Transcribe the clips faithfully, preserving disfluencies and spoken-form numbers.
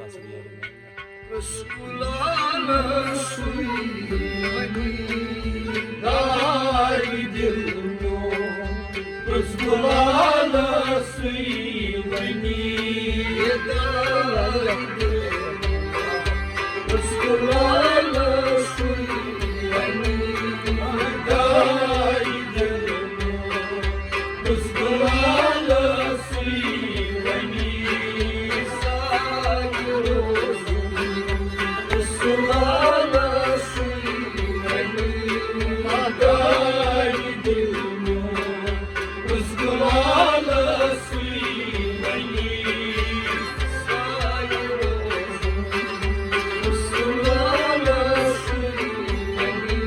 کُس گُلالَس سُے وَنہِ دارِ دِل میون؟ کُس گُلالَس سُے وَنہِ دارِ دِل میون؟ کُس گُلالَس سُے وَنہِ دارِ دِل میون؟ کُس گُلالَس سُے وَنہِ ساکہِ روزُن؟ کُس گُلالَس سُے وَنہِ دارِ دِل میون؟ کُس گُلالَس سُے وَنہِ ساکہِ روزُن؟ کُس گُلالَس سُے وَنہِ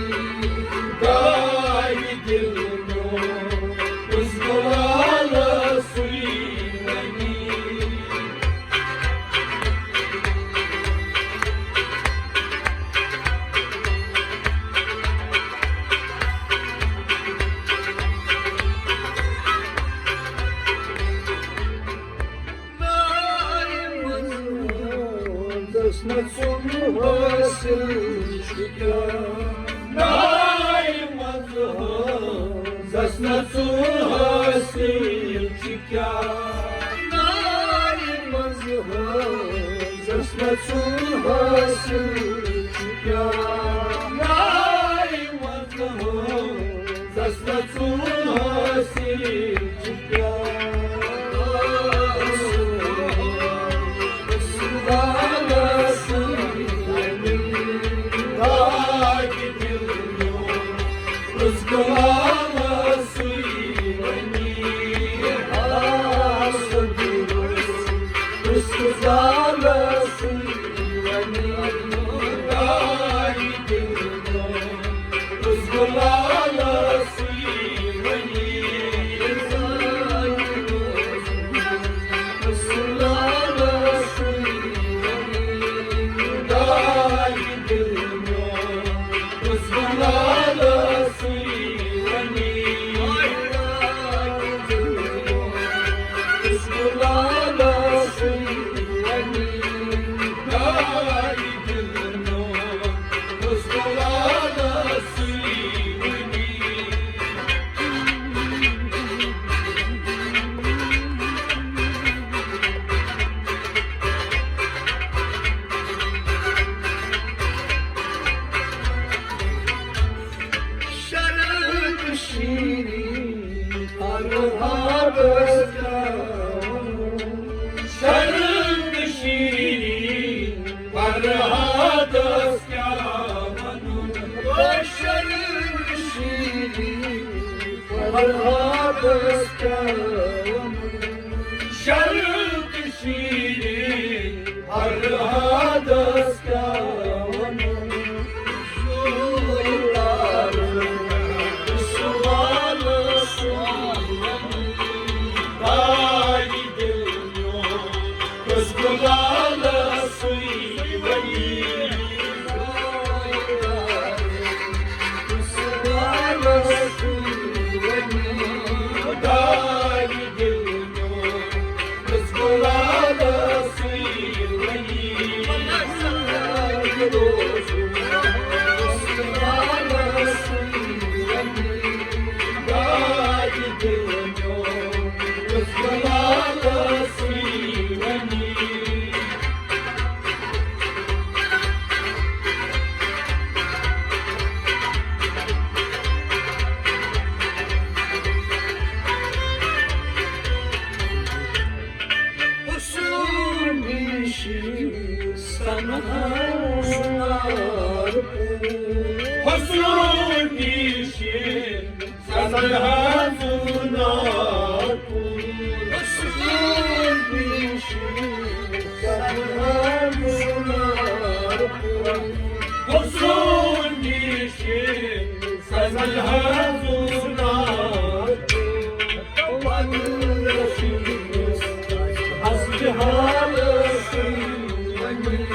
دارِ دِل میون؟ کُس گُلالَس سُے وَنہِ؟ نارِ منٛز حٲضَس نَژُن حٲصِل چھُ کیٛاہ؟ نارِ منٛز حٲضَس نَژُن حٲصِل چھُ کیٛاہ؟ نارِ منٛز حٲضَس نَژُن حٲصِل چھُ کیٛاہ؟ نارِ منٛز حٲضَس نَژُن حٲصِل چھُ کیٛاہ؟ شرط شیرین فرہادس کیٛاہ ونُن؟ شرط شیرین فرہادس کیٛاہ ونُن؟ او شرط شیرین فرہادس کیٛاہ ونُن؟ شرط شیرین فرہادس کیٛاہ ونُن؟ سُوال سُوال دارِ دِل میون، کُس گُلالَس سُے وَنہِ؟ سُوال سُوال دارِ دِل میون، کُس گُلالَس سُے وَنہِ؟ حسن نِش سنہٕ ہا زُنار پوٗر۔ حسن نِش سنہٕ ہا زُنار پوٗر۔ حسن نِش سنہٕ ہا زُنار پوٗر۔ حسن نِش سنہٕ ہا زُنار پوٗر۔ پَتہٕ رٔچھِس اَسہِ حالَس سۭتۍ وۄنۍ۔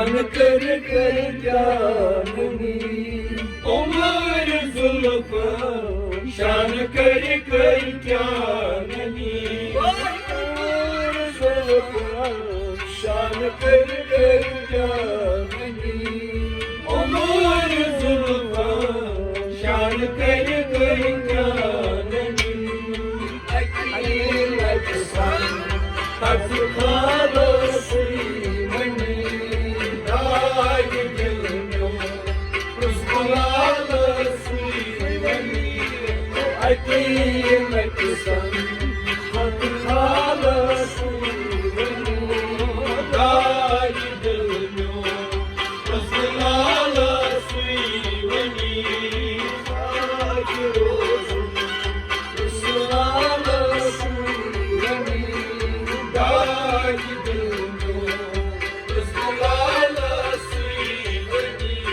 کٔرۍ کٔرۍ کیٛاہ ننی؟ عمر زلفن شان کٔرۍ کٔرۍ کیٛاہ ننی؟ عمر زلفن شان کٔرۍ کٔرۍ کیٛاہ ننی؟ عمر زلفن شان کٔرۍ کٔرۍ کیٛاہ ننی؟ اکی لٹہِ سن ہتھ خالس سُے ونی، داغ دل میون، کُس گُلالس سُے ونی۔ اکی لٹہِ سن ہتھ خالس سُے ونی، داغ دل میون، کُس گُلالس سُے ونی۔ داغ روزُن، کُس گُلالس سُے ونی۔ داغ دل میون، کُس گُلالس سُے ونی۔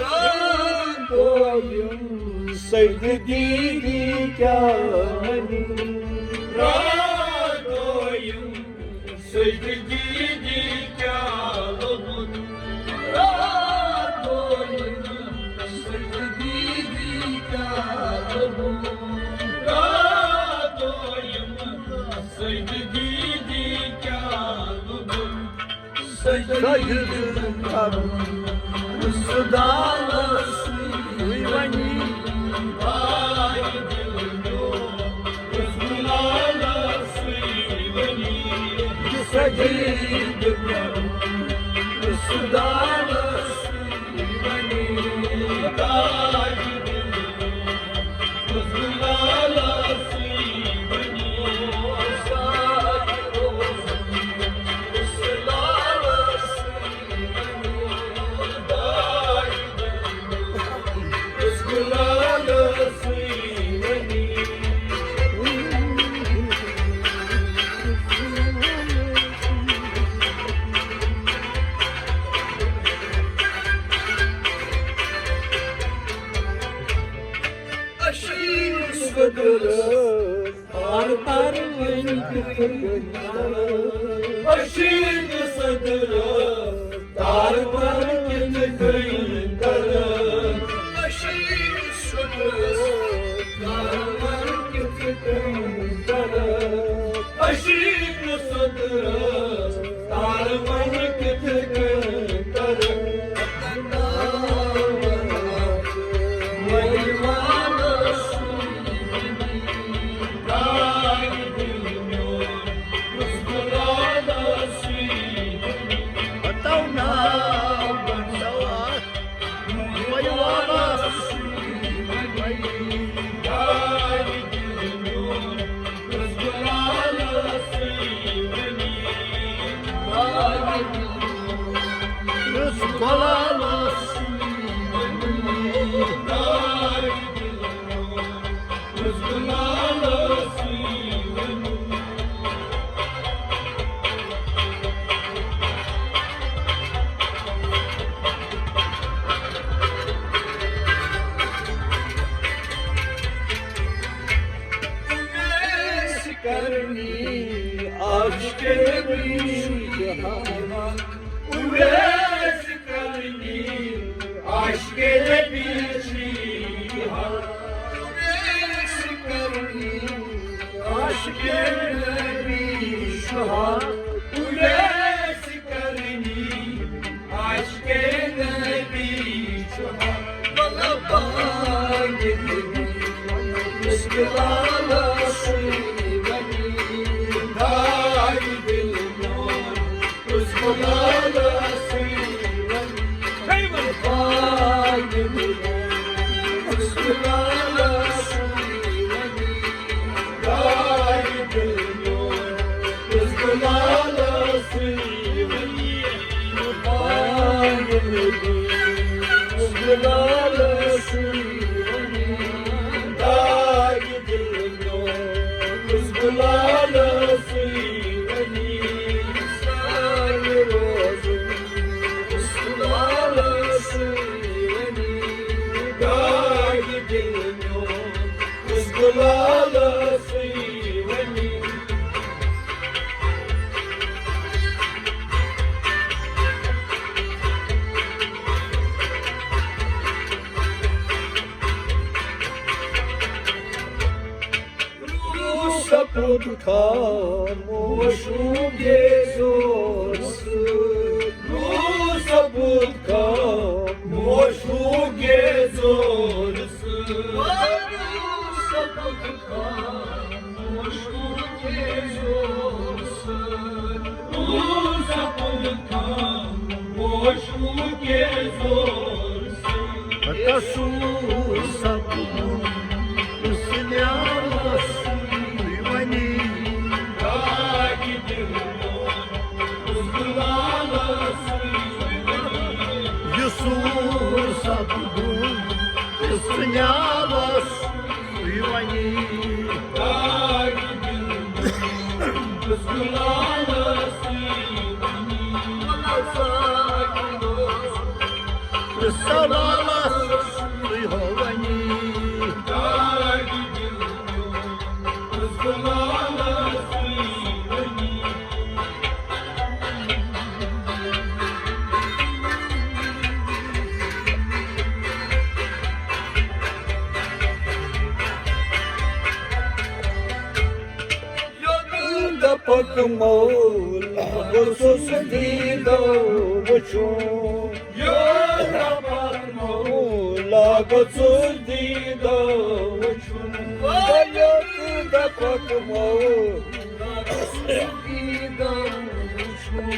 راتھ دویم سجدٕ دیدی کیٛاہ ونُن؟ راتھ دویم سجدٕ دیدی کیٛاہ لوٚبُن؟ راتھ دویم سجدٕ دیدی کیٛاہ لوٚبُن؟ راتھ دویم سجدٕ دیدی کیٛاہ لوٚبُن؟ سجدٕ کرُن، سُہ دالس سُے ونی۔ داغ دل میون، کُس گُلالس سُے ونی۔ سجدٕ کرُن، سُہ دالس سُے ونی۔ داغ دل میون، کُس گُلالس سُے ونی۔ اشیٖن صدر تار تار وۄنۍ کِتھ کٔنۍ کرٕ؟ اشیٖن صدر تار تار کِتھ کٔنۍ کرٕ؟ اشیٖن صدر تار تار کِتھ کٔنۍ کرٕ؟ اشیٖن صدر تار وۄنۍ کِتھ کٔنۍ کرٕ؟ اویس کرنی، عاشق نبی شاہ۔ اویس کرنی، عاشق نبی شاہ۔ اویس کرنی، عاشق نبی شاہ۔ اویس کرنی، عاشق نبی شاہ۔ بلبل اس گلالس سُے ونی۔ داغ دل میون، اس گلالس سُے ونی۔ داغ دل میون، اس گلالس سُے ونی۔ داغ دل میون، اس گلالس خاموش گیزور سۭتۍ، روٗد سپُد خاموش گیزور سۭتۍ، روٗد سپُد خاموش گیزور سۭتۍ، روٗد سپُد خاموش گیزور سۭتۍ۔ قصوٗر سپُد سُہ نیامس وۄنی۔ یہِ سوٗر سپُد سُہ نیامس وۄنی۔ سلامس تُہۍ ہو وۄنی۔ دپک مولا گوٚژھُس دیٖدو وٕچھُن۔ یوٚت دپک مولا گوٚژھُس دیٖدو وٕچھُن۔ یوٚت دپک مولا گوٚژھُس دیٖدو وٕچھُن۔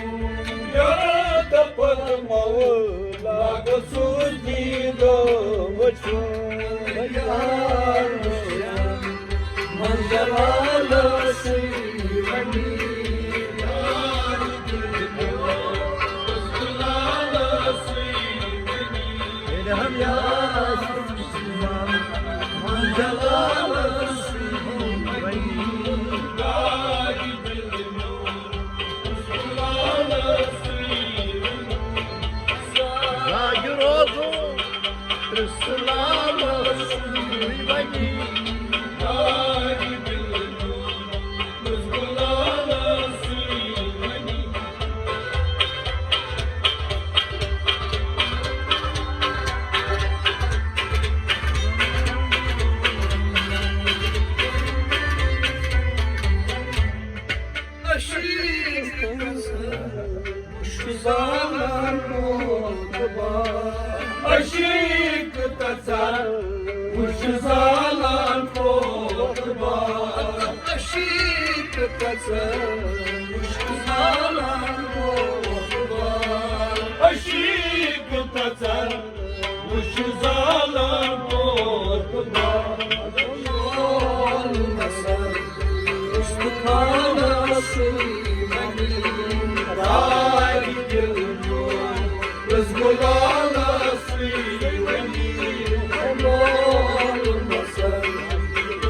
یوٚت دپک مولا گوٚژھُس دیٖدو وٕچھُن۔ منظر آلس وۄنی۔ ییٚلہِ ہم یار منظر آلس وۄنی۔ زاگہِ روزُن سلامس وۄنی۔ عشیٖق تژر وٕچھ زالان موتبار۔ عشیٖق تژر وٕچھ زالان موتبار۔ عشیٖق تژر وٕچھ زالان موتبار۔ عشیٖق تژر وٕچھ زالان موت بار۔ استخانس وۄنی۔ دارِ دِل میون، رزق العالس وۄنی۔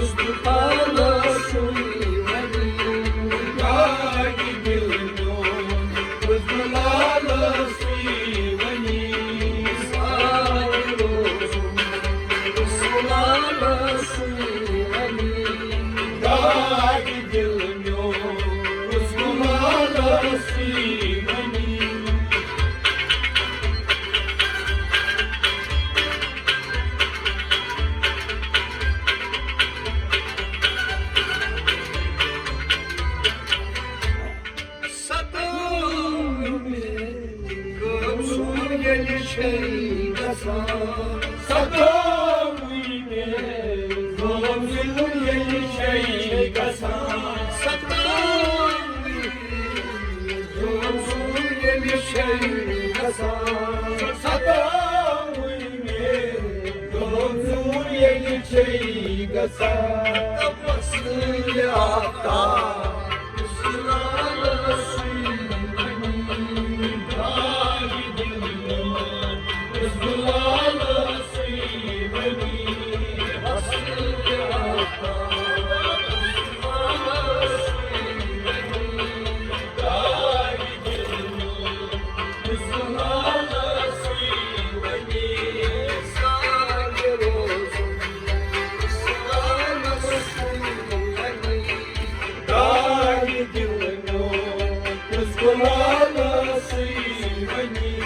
استخانس وۄنی۔ دارِ دِل میون، رزق العالس وۄنی۔ سارے روزُن رسول آلس وۄنی۔ دارِ دِل میون، رسول آلس وۄنی۔ ستٲوِتھ غٲب ظُلُم ییٚلہِ چھے گژھان، ستٲوِتھ غٲب ظُلُم ییٚلہِ چھے گژھان، ستٲوِتھ غٲب ظُلُم ییٚلہِ چھے گژھان، ستٲوِتھ غٲب ظُلُم ییٚلہِ چھے گژھان، تبسم آفتاب دارِ دِل میون، رزق العالس وۄنی۔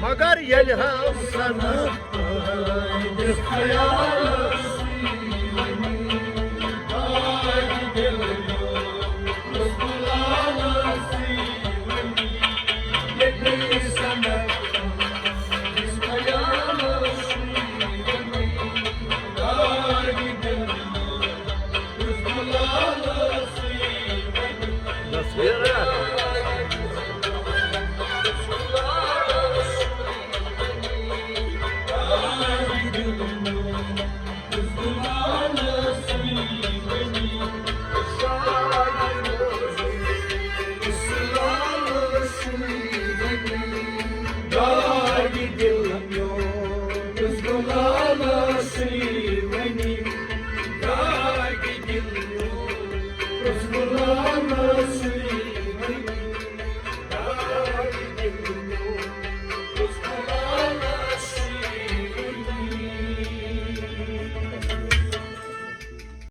مگر ییٚلہِ ہم سنہٕ